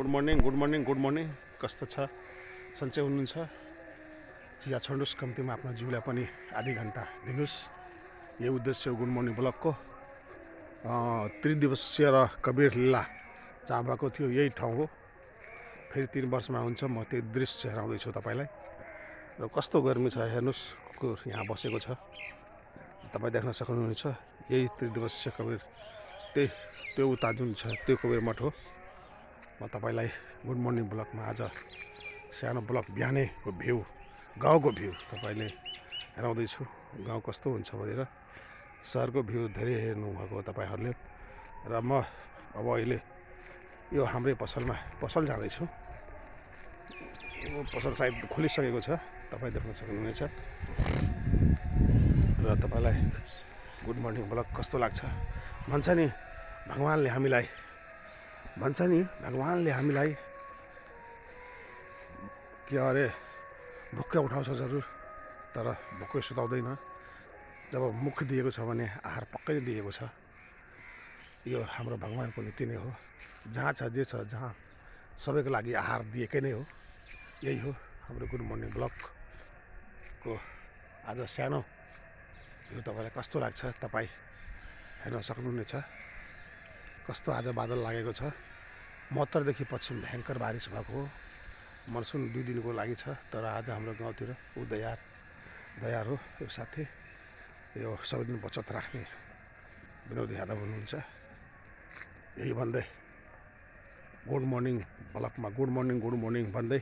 good morning कस्तो छ सन्चै हुनुहुन्छ चिया छोड्नुहोस् कम्तीमा आफ्नो जिउलाई पनि आधी घन्टा दिनुहोस् यही उद्देश्य हो गुड मर्निङ ब्लगको त्रिदिवसीय र कबीर लीला जहाँ भएको थियो यही ठाउँ हो फेरि 3 वर्षमा हुन्छ म त्यो दृश्य हेराउँदैछु तपाईँलाई र कस्तो गर्मी छ हेर्नुहोस् कुकुर यहाँ बसेको छ तपाईँ देख्न सक्नुहुनेछ यही त्रिदिवसीय कबीर त्यो उता जुन छ त्यो कबीर मठ हो म तपाईलाई गुड मर्निङ ब्लगमा आज सानो ब्लग बिहानैको भ्यू गाउँको भ्यू तपाईँले हेराउँदैछु गाउँ कस्तो हुन्छ भनेर सहरको भ्यू धेरै हेर्नुभएको हो तपाईँहरूले र म अब अहिले यो हाम्रै पसल जाँदैछु पसल सायद खोलिसकेको छ तपाईँ देख्न सक्नुहुनेछ र तपाईँलाई गुड मर्निङ ब्लग कस्तो लाग्छ भन्छ नि भगवान्ले हामीलाई के अरे भुक्कै उठाउँछ जरुर तर भुक्कै सुताउँदैन जब मुख दिएको छ भने आहार पक्कै दिएको छ यो हाम्रो भगवान्को नीति नै हो जहाँ छ जे छ जहाँ सबैको लागि आहार दिएकै नै हो यही हो हाम्रो गुड मर्निङ ब्लगको आज सानो यो तपाईँलाई कस्तो लाग्छ तपाईँ हेर्न सक्नुहुनेछ कस्तो आज बादल लागेको छ 72देखि पश्चिम भयङ्कर बारिस भएको हो मनसुन 2 दिनको लागि छ तर आज हाम्रो गाउँतिर दयार हो यो साथी यो सबै दिन बचत राख्ने विनोद यादव हुनुहुन्छ यही भन्दै गुड मर्निङ ब्लगमा गुड मर्निङ भन्दै